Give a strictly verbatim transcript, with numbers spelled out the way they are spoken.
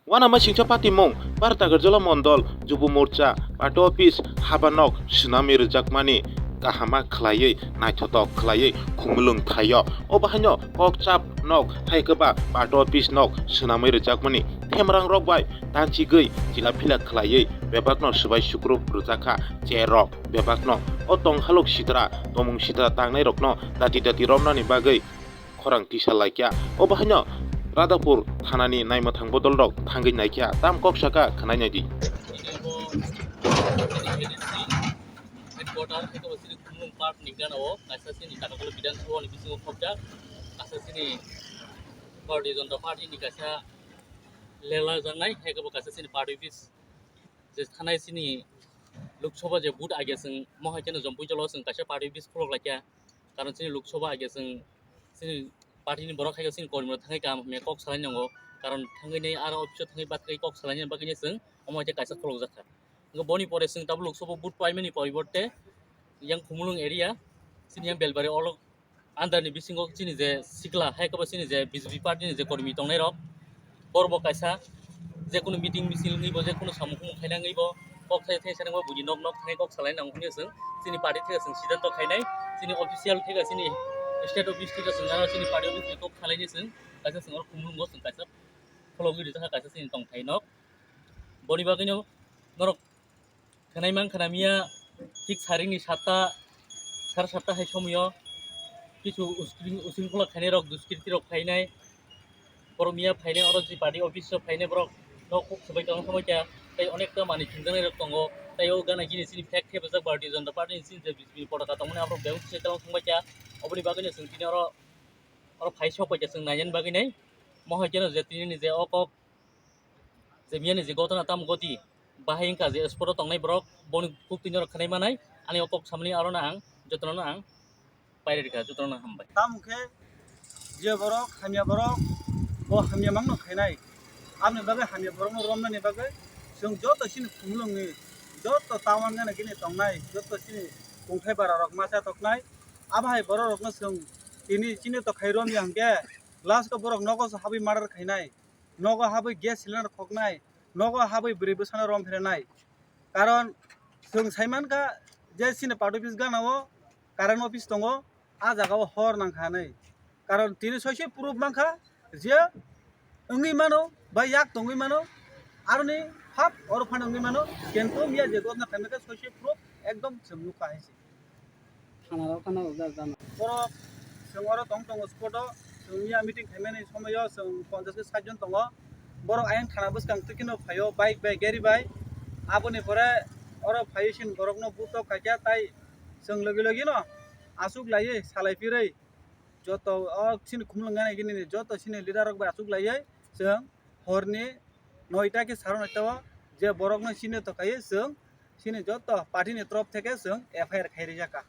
Uanama singcha patimung, Bharat Agarjala Mondol, Jubo Morcha, Party Office, Habanok, Swnamwi rwjakmani kahama khwlaiwi, naithotok khwlaiwi, khumulwng thaio. O bahaino kok chap nok, hai khe ba Party Office nok swnamwi rwjakmani themrang rok bai tanchigwi chila phila khwlaiwi bebakno swbai sukruk rwjakha chair rok. Bebakno o tonghalok sitra, tomung sitra tangnairokno dati dati romnani bagwi khorang tisa laikya. O bahaino Radhapur thanani naimwthang bodolrok thangwi naikya. Tam kok saka khwnai naidi. Headquarter, headquarter sini Khumlung Park ni gana o kaisa sini Takatolo Bidhan Sabha ni bisingo khobjak, kaisa sini Bharatiya Janata Party ni kaisa lela janai, hai khe bo kaisa sini party office je thanai sini Lok Sabha je vote age chwng mohai kheno Jampui jolo chwng kaisa party office khulok laikya, karon sini Lok Sabha age chwng sini party ni borok hai khe sini kormi rok thangwi kaham hamya kok salai nango, karon thangwi nei aro office o thangwi bathai kok salai nani bagwi chwng omo hai khe kaisa khulok jakha. Hwnkhe boni pore chwng tabuk Lok Sabha vote paimani poriborte yang Khumulwng area sini yang Belbari olok under ni bisingo chini je sikla hai khe bo chini je B J P party ni je kormi tongnai rok, borok bo kaisa je kunu meeting misil wngwi bo, je kunu samung khumung khaina wngwi bo, kok thai thai sanang bo buini nok nok thai kok salai nang hwnwi chwng chini party thai chwng siddhanto khainai, chini official thai chini state office thai chwng ano chini party office ni kok salai ni chwng kaisa chwng oro Khumulwng bo chwng kaisa khulogwi rijak kha kaisa chini tongthai nok. Boni bagwino norok khwnai mankha na miya thik saringni satta, sare satta hai somoyo kichu uskring-, ushringkhula khainai rok, duskirti rok khainai, borok miya phainai, oro je party office o phainai borok nok kuk swbai tongna thangbai kha, tei onekta manwi chwngjaknai rok tongo, tei o gana gini chini flag thepajak Bharatiya Janata Party ni chini je B J P ni potaka tongmani aborok bebak se tongna thangbai kha, oboni bagwino chwng tini oro, oro phai sok bai kha chwng nainani bagwi nai, mohai kheno je tini ni je o kok je miyani je gotona tamo goti bahai wngkha je spot o tongnai borok boni kuk twi norok khwnai manai, ani o kok samani aro no ang jotono no ang pairikha, jotono no hambai. Tamo khe je borok hamya borok bo hamya mangno khainai, aboni bagwi hamya borokno romnani bagwi chwng joto chini Khumulwngni joto town gana gini tongnai, joto chini kungthai bara rok masa toknai, abo hai borok rokno chwng tini chini to khai romya hwnkhe last o borok nogo se habwi murder khainai. Nogo habwi gas cylinder khoknai, nogo habwi bwrwi bwsano rom phrenai. Karon chwng sai mankha je chini party office gana o current office tongo, a jaga o hor nangkha hinwi. Karon tini soise proof mankha je wngwi mano ba yak tongwi mano, aroni hap oro phano wngwi mano, kintu miya je gotna khaimani khe soise proof ekdom chwng nukha hai se. Thana rok khana ujak jana. Borok chwng oro tong tongo spot o, chwng miya meeting khaimani somoyo chwng ponchash ke sait jon tongo. Borok ayang thana bwskang twi kheno phaio bike bai gari bai. Aboni pore oro phaiwi sin borokno butok khaikha tai chwng logi logi no aswk laiwi salai phirwi joto o chini Khumulwng gana gini joto chini leader rok bai aswk laiwi chwng horni noita ke saro noita o je borokno chini to khaiwi chwng chini joto party ni torof theke chwng F I R khai rijak kha.